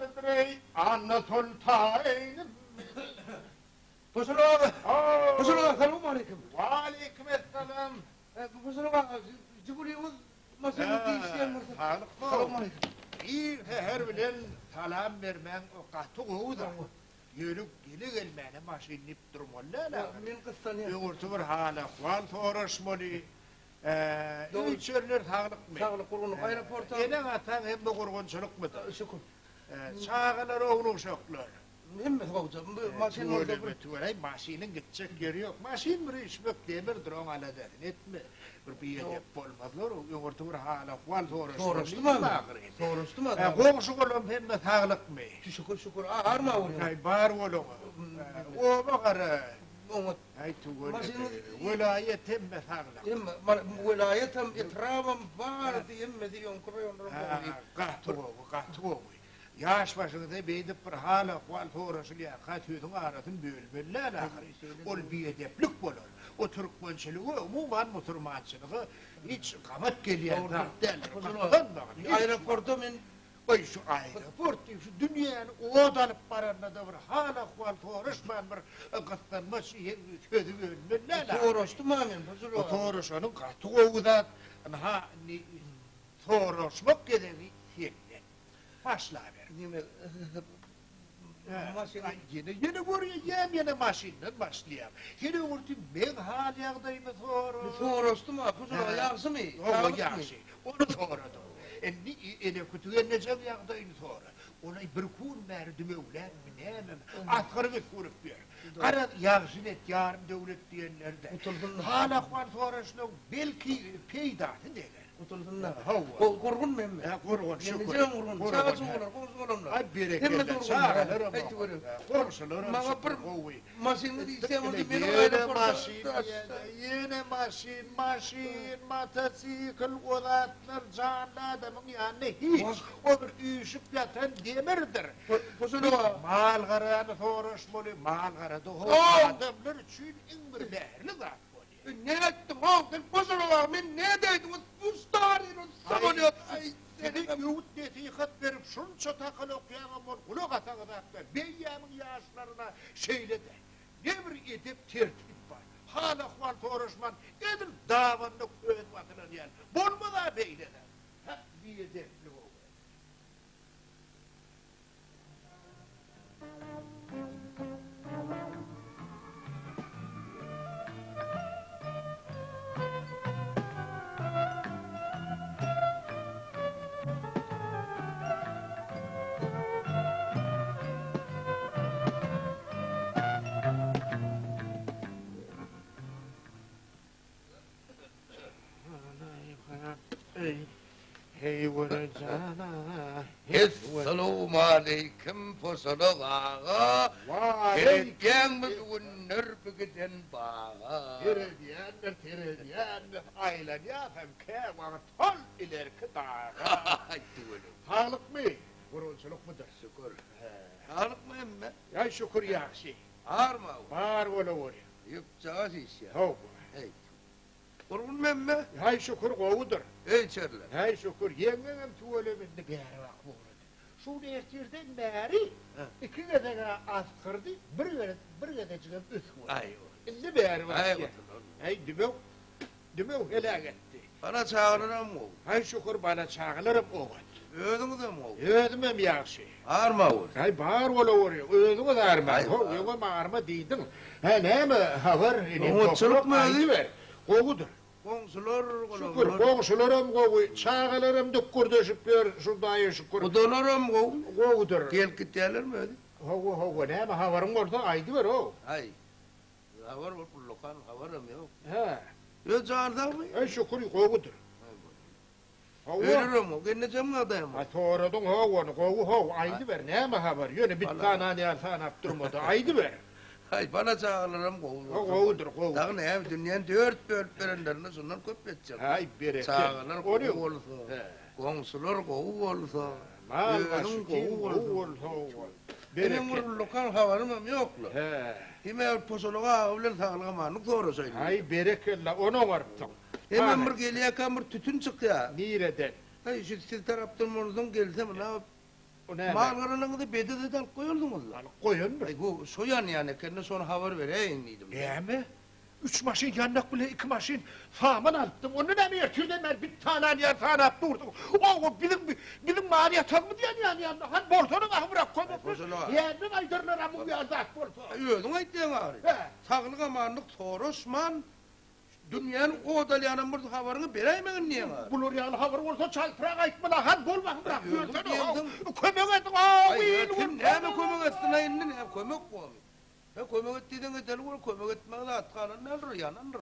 ýalydyr-eý, Annasoltanym. Poşal aga! Poşal aga, salowmaleýkim! Waleýkim essalam! Poşal aga, Žiguliňiz maşynyň diýişýän bolsa. Saglyk bol. Salowmaleýkim! Ir säher bilen salam bermäň o gaty gowy zat. Ýöne gele-gelmäne maşyn diýip durmaly däl ahyry. Men gyssanýan. Öňürti bir hal-ahwal soraşmaly. Öý-içeriler saglykmy? Saglyk, gurgunlyk. Aeroporta. Eneň-ataň hemme gurgunçylykmydyr? Şükür. Çagalar, ogul-uşaklar? Hemmesi gowja. Maşyn bolsa bir. Tüweleme, tüweleý, maşynyň gitjek ýeri ýok. Maşyn bir üýşmek demirdir, oň aladasyny etme. Bir biedep bolmazlar, öňürti bir hal-ahwal soraşmaly. Soraşdym-a men. Soraşdym-a. Goňşy-golam hemme saglykmy? Şükür, şükür. Arma bolýar. Aý, bar boluň. Oba gara. Oňat. Aý, tüweleme. Welaýat hemme saglyk. Hemme, welaýatam, etrabam, barysy, hemmesi ýoňky raýonlaram gowy. Gaty gowy, gaty gowy. Ýaş başyňyzda beýdip bir hal-ahwal soraşylýarka sözüň arasyny bölmeli däl ahyry. Ol biedeplik bolar. O türkmençilige, umuman musurmançylyga hiç gabat gelýän zat däldir. Gyssanmagyn hiç. Aeroporta men Goý şu aeroport diýip şu dünýäni ot alyp baranda-da bir hal-ahwal soraşman bir gyssanmaç sözi bölmeli däl ahyry. Soraşdym-a men. O soraşanyň gaty gowy zat. Ynha indi soraşmak gezegi sende. Başlaber. Neme maşyn. Aý ýene ýene görýän ýene maşyndan başlaýaň. Sen öňürti meň hal ýagdaýymy sora. Soraşdym-a, Huzur ýagşymy? Hawa ýagşy. Ony soradym. Indi Eneküti gelnejeň ýagdaýyny sora. Ol-aý birki gün bäri dümewläpmi nämemi, asgyryp üsgürip ýör. Garaz, ýagşy net ýarym döwlet diýenleri-dä. Hal-ahwal soraşmagyň belki peýdasy deger. Gutulsynlar. Hawa. Gurgunmy hemme? Hä, gurgun, şükür. Gelnejeň gurgun, çaga-çugalar, goňşy-golamlar. Aý, berekella, çagalaram goňşularam Maňa bir gowy. maşynly diýseň boldy, meniň Ýene aeroporta maşyn diýýä-de, ýene maşyn, maşyn, motosikl, o zatlar janly adamyň ýanynda hiç. O bir üýşüp ýatan demirdir. Mal-garany soraşmaly, mal-gara-da ho adamlar üçin iň bir mähirli zat bolýar. Nätdiň-ow, sen boşana men nädäýdim, bu staryny samolýot, aý, Size öwüt-nesihat berip şunça takal okýaňam ol gulak asaňyzakda beýýämiň ýaşlaryna şeýle-dä. Ne bir edep-tertip bar. Hal-ahwal soraşman edil dabanyna köz basylan ýaly. Bolmaz-a beýle-de. Hä, biedeplik-ow. Essalowmaleýkim Posalak aga, Seredýäňmi bu günler bu giden baga? Seredýändir, seredýändir, aýlanýasam käwagt hol ilerki daga. Saglykmy, gurgunçylykmydyr? Şükür. Saglykmy emme? Ýaý şükür ýagşy. Barmy? Bar bolaweri. Ýükjagaz işýär. Hawa. Heý. Gurgun emme? Haý şükür gowudyr. Öý içeriler. Haý şükür, ýeňňeňem tüweleme indi bäri bakyp ugrady. Şu gün ertirden bäri iki gezeg-ä asgyrdy, bir gezek, bir gezejigem üsgürdi. Aý. Indi bäri Aý bakýar. gutulan. Haý dümew, dümew heläk etdi. Bala-çagalaram gowy. Haý şükür bala-çagalaram oňat. Özüňizem gowy. Özümem ýagşy. Arma bol. Haý bar bolaweri, özüňiz armaň. How, öňem arma diýdiň. Hä näme habar, inim Oňatçylykmy özi? Aýdyber. Gowudyr. Goňşular, Şükür, goňşularam gowy, çagalaram dükgürdeşip ýör, Hudaýa şükür. Gudalaram gowy. Gowudyr. Gelip gitýärlermi özi? Hawa, hawa, näme habaryň bolsa aýdyber-ow. Haý, habar bolup ullakan habaram ýok. Hä. Öz jany sagmy? Aý, şükür, gowudyr. Hawa. Öýlerem gowy, gelnejem ýagdaýam A soradyň how ony, gowy how, aýdyber, näme habar, ýöne bit sanan ýaly sanap durma-da, aýdyber. Aý, bala-çagalaram gowy bolsa. Gowudyr, gowy. Dagy näme, dünýäni dört bölüp berenlerinde şundan köp etjek. Aý, berekella. Çagalar gowy bolsa, goňşular gowy bolsa, özüň gowy bolsa. Meniň bir ullakan habarymam ýok-la. Hä. Hemä bir poşalak aga bilen saglyk-amanlyk soraşaýyn. Aý, berekella, ony oňarypsyň. Hemem bir gelýärkäm bir tütün çykýar. Nireden? Haý, şu siz tarapdan bolsaň gelsem, ynha. O näme? Mal-garalaryňyzy bedede-de alyp goýardyňyz-la. Alyp goýandyr. Aý, bu şo ýanýan eken-de, şony habar beräýiň diýdim. Näme? Üç maşyn ýandak bile iki maşyn saman alypdyň. Onda näme ertirden bäri bit talan ýaly sanap dursuň? Owo, biziň biziň mal ýatagymyz ýanýan ýaly. Hany bolsana bahymrak kömekleş. Näden aýdarlar-a muň ýaly zat bolsa. Aý, özüň aýtýaň ahyry. Hä. Saglyk-amanlyk soraşman, dünýäni ot alýanam bir habaryňy beräýmegin diýýäň ahyry. Bular ýaly habar bolsa çaltrak aýtmaly. Hany bol bahymrak Özüň ýörsene. diýensiň. Kömek ediň-ow, Aý, il-gün kim näme kömek! kömek etsin-aý indi, näme kömek boldy. Hä, kömek et diýseň edeli bol, kömek etmäge zat galan däldir, ýanandyr.